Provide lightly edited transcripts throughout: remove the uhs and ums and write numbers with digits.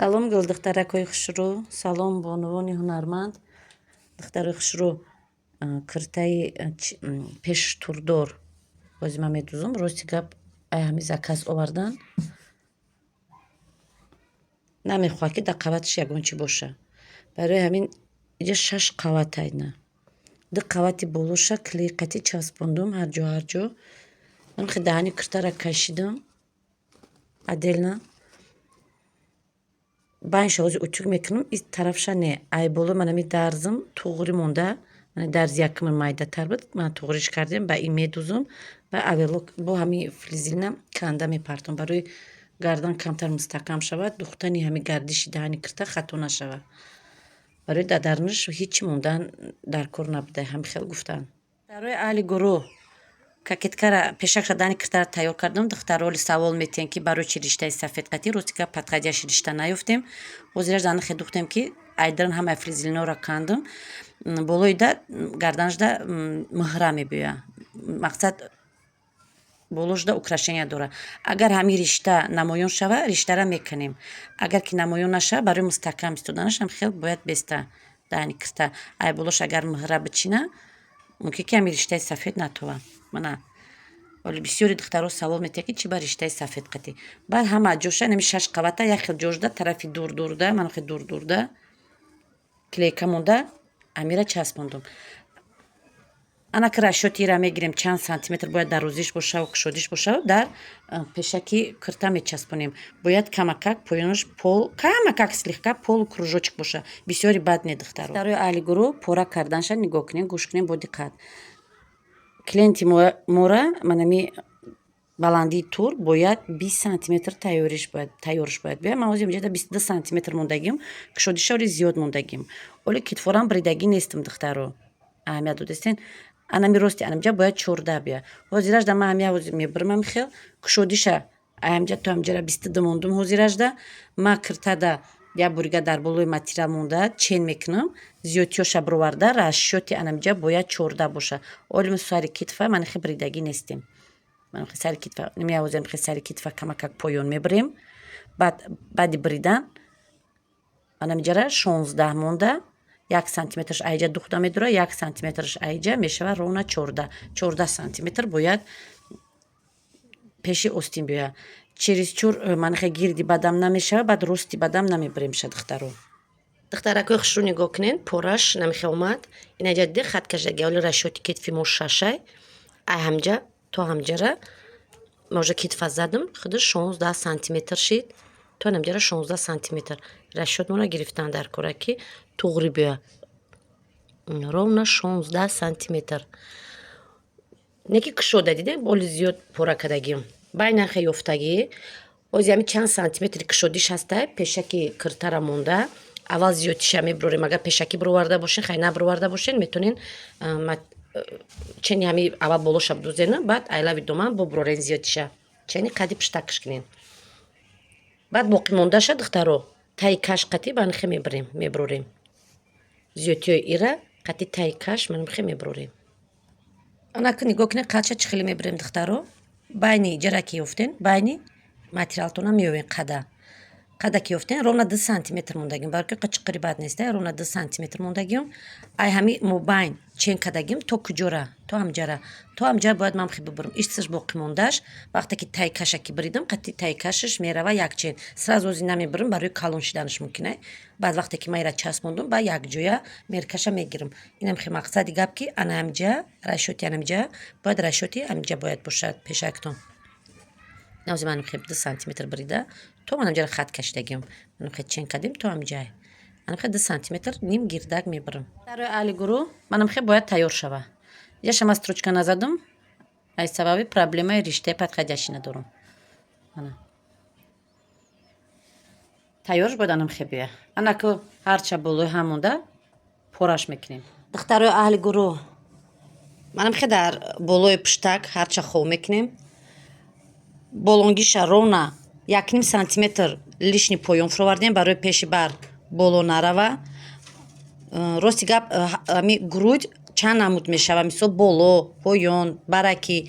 Салом, гулдухтаракҳои хушрӯ, салом, бонувони ҳунарманд. Духтарои хушрӯ, киртаи пештурдор бози ман медузам. Рости гап, ай ҳами заказ овардан намехоҳад, ки дар қаваташ ягон чӣ боша. Барои ҳамин иҷа шаш қават айна. Ду қавати болоша клей қатӣ часпондум ҳар ҷо, ҳар ҷо. Ҳамихе даҳани киртара кашидам отдельно. Байнша ҳозир утюг мекунам, ин тарафша не. Ай боло манами дарзим туғри монда. Дарзи якуми майдатар буд, ман туғриш кардем, ба ин медузам ва оверлок бо ҳами флизелина канда мепартом, барои гардан камтар мустаҳкам шавад, духтани ҳами гардиши даҳани кирта хато нашавад. Барои дар дарунаш ҳечи мондан дар кор набуда, ҳами хел гуфтанд. Барои аҳли гурӯҳ кокеткара, пешакша, даҳани киртара тайёр кардам. Духтаро оли савол метиҳанд, ки барои чӣ риштаи сафед қатӣ. Рости гап, подходящий ришта наёфтем. Ҳозираш данахе духтем, ки айдаран ҳамаи флизелинора кандам. Болои да гарданашда муҳра мебиёяд. Мақсад, болошда украшения дорад. Агар ҳамин ришта намоён шавад, риштара мекунем. Агар ки намоён нашавад, барои мустаҳкам истоданаш ҳам хел бояд беста даҳани кирта. Ай болош агар муҳра бичина, мумкин ки ҳамин риштаи сафед натова. Мана, вале бисёри духтаро савол метиҳанд, ки чӣ ба риштаи сафед қатӣ. Баъд ҳама ҷоша нами шаш қавата як хел ҷошда, тарафи дур дурда, манохе дур дурда клейка монда, амира часпондум. Анаки расчёти ира мегирем, чанд сантиметр бояд дарозиш бошаву кушодиш бошаву дар пешаки кирта мечаспонем. Бояд камакак поёнаш пол, камакак, слегка полукружочек боша, бисёри бад не, духтаро. Духтарои аҳли гурӯҳ, пора карданша нигоҳ кунем, гӯш кунем бо диққат. Клиенти мора манами баландии тур бояд 20 сантиметр тайёриш бояд биёяд. Ман ҳозир инҷода 22 сантиметр мондагим, кушодиша оли зиёд мондагим. Оли китфорам бридагӣ нестам, духтаро, аҳамият додастен. Анами рости анамҷа бояд 14 биёяд. Ҳозиражда ман ҳамя ҳозир мебирам, хел кушодиша аҳамҷа то ҳамҷара 22 мондум. Ҳозиражда ма киртада як бурига дар болои материал монда чен мекунам, зиёдтиёша бироварда, расчёти анамҷа бояд 14 боша. Оли сари китфа манихе бридагӣ нестем. Сари китфа ҳозир сари китфа камакак поён мебирем. Баъд баъди бридан анамиҷара 16 монда, 1 сантиметраш айҷа духта медора, 1 сантиметраш айҷа мешавад ровно 14. 14 сантиметр бояд пеши остин биёяд. Чересчур манихе гирди бадам намешавад, баъд рости бадам намебиремша, духтаро. Духтаракои хушрӯ, нигоҳ кунед, пораш намихе омад. Инаҷа диде, хат кашидаги. Оли расчёти китфи мо шашай. Ай ҳамҷа то ҳамҷара можа китфа задам, худи 16 сантиметр шид. То ҳамҷара 16 сантиметр расчёт мона гирифтан дар кора, ки туғри биёяд, ровно 16 сантиметр. Неки кушода дидем, боли зиёд пора кардагим, байнахе ёфтагӣ. Ҳозир ҳами чанд сантиметри кушодиш ҳаста, пешаки киртара монда, аввал зиёдтиша мебирорем. Агар пешакӣ бироварда бошен, хай, набироварда бошен, метонен чени ҳами аввал болоша бидузена, баъд айлави доман бобирорен зиёдтиша, чени қади пуштакш кунен. Баъд боқимондаша, духтаро, таи каш қатӣ банихе мебирем, мебирорем зиёдтиҳои ира қати таи каш манихе мебирорем. Анаки нигоҳ кунед, қадша чӣ хеле мебирем, духтаро. Байни ҷара ки ёфтен, байни материалтона меёвен. Қада қада ки ёфтен, ровно 2 сантиметр мондагим, барои ки чиқири бад неста, ровно 2 сантиметр мондагим. Ай ҳами мобайн чен кардагим то куҷора? То ҳамҷара, то ҳамҷара бояд ман хи бибурам. Ишсаш боқӣ мондаш, вақте ки тайкаша ки бридам, қати тайкашаш мерава як чен. Сразу ози намебирам, барои калон шиданаш мумкин. Баъд вақте ки ман ира часпондум, ба якҷоя меркаша мегирам. Инам хе мақсади гап, ки ана ҳамҷа расчёти, анамҷа бояд расчёти ҳамҷа бояд бошад пешактон. Навзи ман хе 2 сантиметр брида, то манамҷара хат кашидагим, манам хе чен кардем то ҳамҷай, манам хе 2 сантиметр ним гирдак мебирам. Барои аҳли гурӯҳ манам хе бояд тайёр шава. Яша ман строчка назадум, аз сабаби проблемаи риштаи подходящий надорам. Ана тайёрш бояд анам хе бия. Анаку ҳарча болои ҳам монда пораш мекунем. Духтарои аҳли гурӯҳ, манам хе дар болои пуштак ҳарча хов мекунем. Болонгиша ровно 1,5 сантиметр лишний поён фуровардем, барои пеши бар боло нарава. Рости гап, ами грудь Чанд намуд мешава, мисол, боло, поён, баракӣ.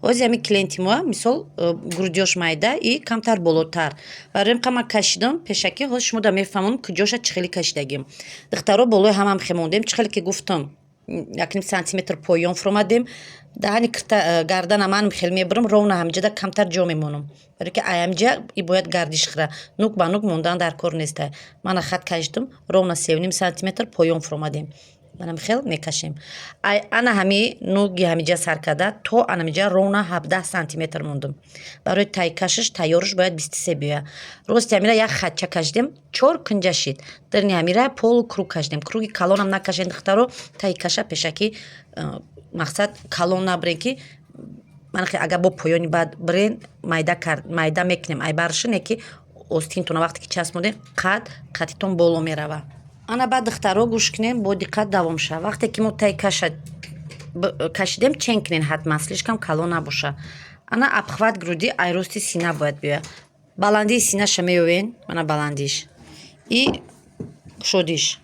Ҳози ҳами клиенти мо, мисол, грудёш майда и камтар болотар. Барои ин ман кашидам пешакӣ. Ҳозир шумо да мефаҳмонам, куҷоша чӣ хеле кашидагим. Духтаро, болои ҳамам хемондем. Чӣ хеле ки гуфтам, 1,5 сантиметр поён фуромадем. Даҳани гардана манам хеле мебурам, ровно ҳамиҷада камтар ҷо мемонам, барои ки аямҷа и бояд гардиш хӯра, нук ба нук мондан дар кор неста. Мана, хат кашидам, ровно 3,5 сантиметр поён фуромадем. Манам хел мекашем. Ана ҳами нуги ҳамиҷа сар карда то анамиҷа ровно 17 сантиметр мондум. Барои тайкашиш тайёрш бояд 23 биёя. Рости ҳамира як хатча кашидем, чор кунҷа шид. Дарни ҳамира полукруг кашидем. Круги калонам накашем, духтаро, таи каша пешакӣ мақсад калон набурем, ки агар бо поёни баъд бирен, майда майда мекунем. Айбарши не ки остинтона вақте ки часпондем, қад қатитон боло мерава. Ана баъд, духтаро, гӯш кунем бо диққат, давом шава. Вақте ки мо таи каша кашидем, чен кунен ҳатман, слишком калон набоша. Ана, обхват груди ай рости сина бояд биёяд. Баландии синаша меёвен, мана баландиш и кушодиш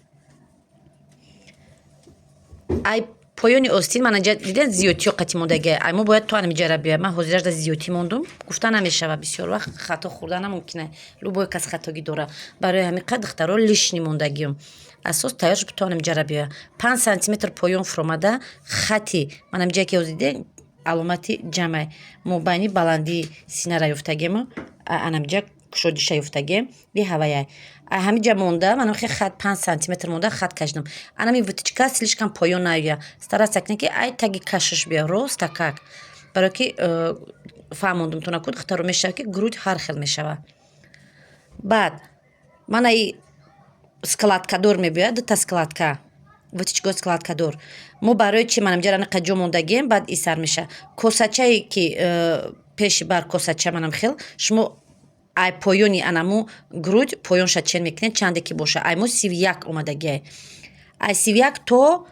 ай поёни остин. Мана, диден, зиёдтиё қати мондагия. Ай мо бояд то анамиҷара биёяд. Ман ҳозирашда зиёдтӣ мондум. Гуфта намешава, бисёр вақт хато хӯрда намумкина, любой кас хатогӣ дора. Барои ҳамин қад, духтаро, лишний мондагиюм. Асос тайёрш то анамиҷара биёяд. 5 сантиметр поён фуромада, хати ман ҳамиҷае ки ҳозир диден, аломати ҷамъ мобайни баландии синара ёфтагему анамиҷа кушодиша ёфтагем биҳаваяй. Ҳамиҷа монда, манам хе хат 5 сантиметр монда, хат кашидам. Анами вытачка слишком поён наоя, стараться кунед, ки ай таги кашиш биё роста как. Барое ки фаҳмондум тунаку, духтаро, мешавад, ки грудь ҳар хел мешавад. Баъд мана и складкадор мебиёяд, дута складка, вытачко складкадор. Мо барои чи манамҷа анақа ҷо мондагием? Баъд и сар мешавад косачае, ки пеши бар косача. Манам хел шумо ай поёни анаму грудь поёнша чен мекунед, чанде ки боша. Ай мо 31 омадагиай. Ай 31 то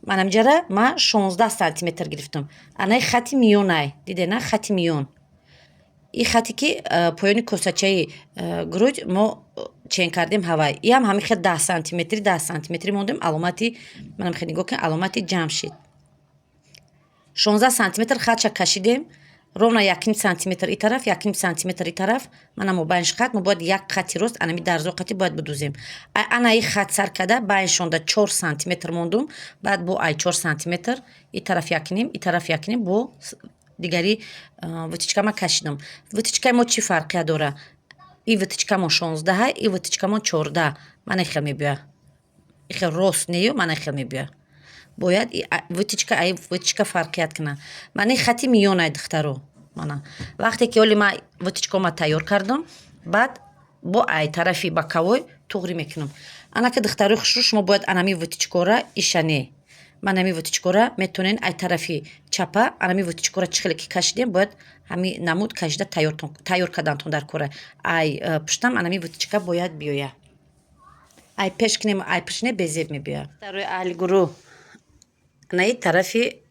манамҷара ма 16 сантиметр гирифтам. Анаи хати миёнай, дидена, хати миён, и хате ки поёни косачаи грудь мо чен кардем, ҳавай иам ҳамин хел 10 сантиметри, 10 сантиметри мондем. Аломати манам хел нигоҳ кун, аломати ҷамъ шид. 16 сантиметр хатша кашидем, ровно 1,5 сантиметр и тараф, 1,5 сантиметр и тараф. Мана мобайнш хат. Мо бояд як хати рост анами дарзо қати бояд бидузем. Ана и хат сар карда байншонда 4 сантиметр мондум. Баъд бо ай 4 сантиметр и тараф 1,5, и тараф 1,5, бо дигари вытачкама кашидам. Вытачкаи мо чӣ фарқия дора? И вытачкамон 16-ҳа, и вытачкамон 14. Мана хел мебиёяд, хел рост нею, мана хел мебиёяд. Бояд вытачка ай вытачка фарқият кунад. Мана хати миёнай, духтаро. Мана, вақте ки оли ман вытачкома тайёр кардам, баъд бо ай тарафи боковой туғрӣ мекунам. Анака, духтарои хушрӯ, шумо бояд анами вытачкора ишане, ман ҳами вытачкора метавонен ай тарафи чапа. Анами вытачкора чӣ хеле ки кашидем, бояд ҳами намуд кашида тайёр кардантон дар кора. Ай пуштам анами вытачка бояд биёяд. Ай пеш кунем, ай пушт не, безеб мебиёяд. Духтарои аҳли гурӯҳ, анаи тарафи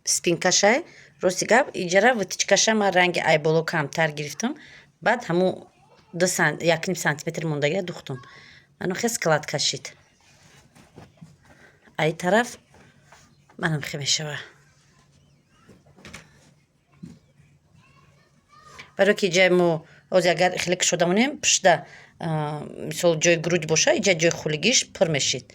спинкашай. Рости гап, иҷара вытачкаша ман ранги ай боло камтар гирифтам. Баъд ҳамун 1,5 сантиметр мондагиро духтум. Ману хел складка шид. Ай тараф манам хе мешава. Барое ки ҷои мо ҳозир агар хеле кушода монем, пушта, мисол, ҷои грудь боша, иҷа ҷои хулигиш пур мешид.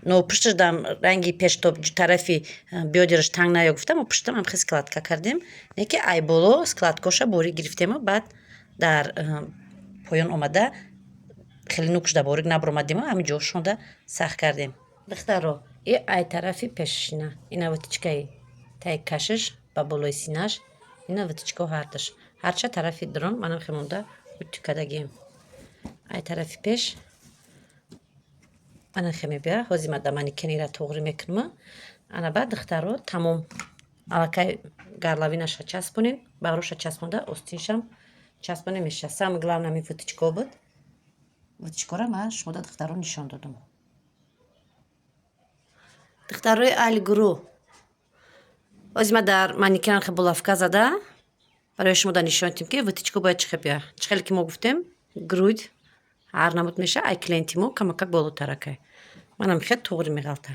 Но пушташ дам ранги пештоб тарафи бёдраш танг наё гуфта, мо пуштам ҳам складка кардем. Не ки ай боло складкоша борик гирифтему, баъд дар поён омада хеле нукшда борик набуромадему, ҳамин ҷошонда сахт кардем. Духтаро, и ай тарафи пешшина, ина вытачкаи таи кашиш ба болои синаш, ина вытачко ҳардаш ҳарча тарафи дурун манам хемонда утюг кардагием. Ай тарафи пеш ана хе мебиёяд. Ҳозир ман да манекенира туғрӣ мекунам. Ана баъд, духтаро, тамом. Аллакай горловинаша часпонем, бағроша часпонда, остиншам часпонем, меша. Самое главное ҳамин вытачко буд. Вытачкора ман шумода, духтаро, нишон додам. Духтарои аҳли гурӯҳ, ҳозир ман дар манекен хе булавка зада барои шумо да нишон дидем, ки вытачко бояд чӣ хел биёяд. Чӣ хеле ки мо гуфтем, грудь ҳар намуд меша. Ай клиенти мо камакак болотаракай. Манам хел туғри меғалта.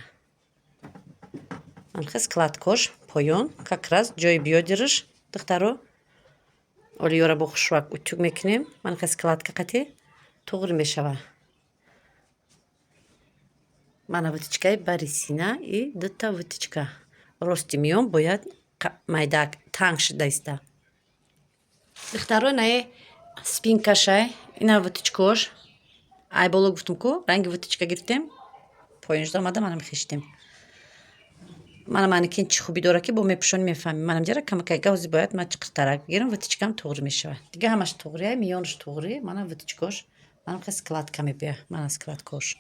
Анхе складкош поён, как раз ҷои бёдраш, духтаро. Оли ёра бо хушрӯак утюг мекунем. Манхе складка қати туғри мешава. Мана вытачкаи барисина и дута вытачка. Рости миён бояд майдак танг шуда иста. Духтаро, нае спинкашай, ина вытачкош. Ай боло гуфтум ку, ранги вытачка гирифтем. Поён шуда омада, манам хиштем. Мана манекен чӣ хубӣ дорад, ки бо мепӯшонӣ, мефаҳмӣ. Манам ҷара камакайга ҳозир бояд ман чиқиртарак бигирам, вытачкам туғри мешавад. Дига ҳамаш туғрия, миёнаш туғри, мана вытачкош. Манам хе складка мебия, мана складкош.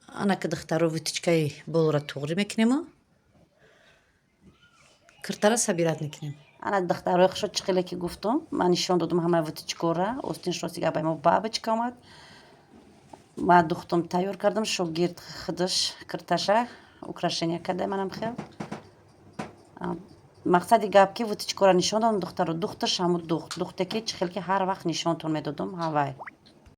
Анака, духтаро, вытачкаи болоро туғрӣ мекунему киртара собирать мекунем. Ана, духтарои хушо, чӣ хеле ки гуфтум, ман нишон додум ҳамаи вытачкора. Остинш рости гап мо бабочка омад. Ман духтум тайёр кардам, шогирд худаш кирташа украшения карда, манам хел. Мақсади гап ки вытачкора нишон додам, духтаро, духташ ҳамун духт. Духте ки чӣ хел ки ҳар вақт нишонтон медодум, ҳавай.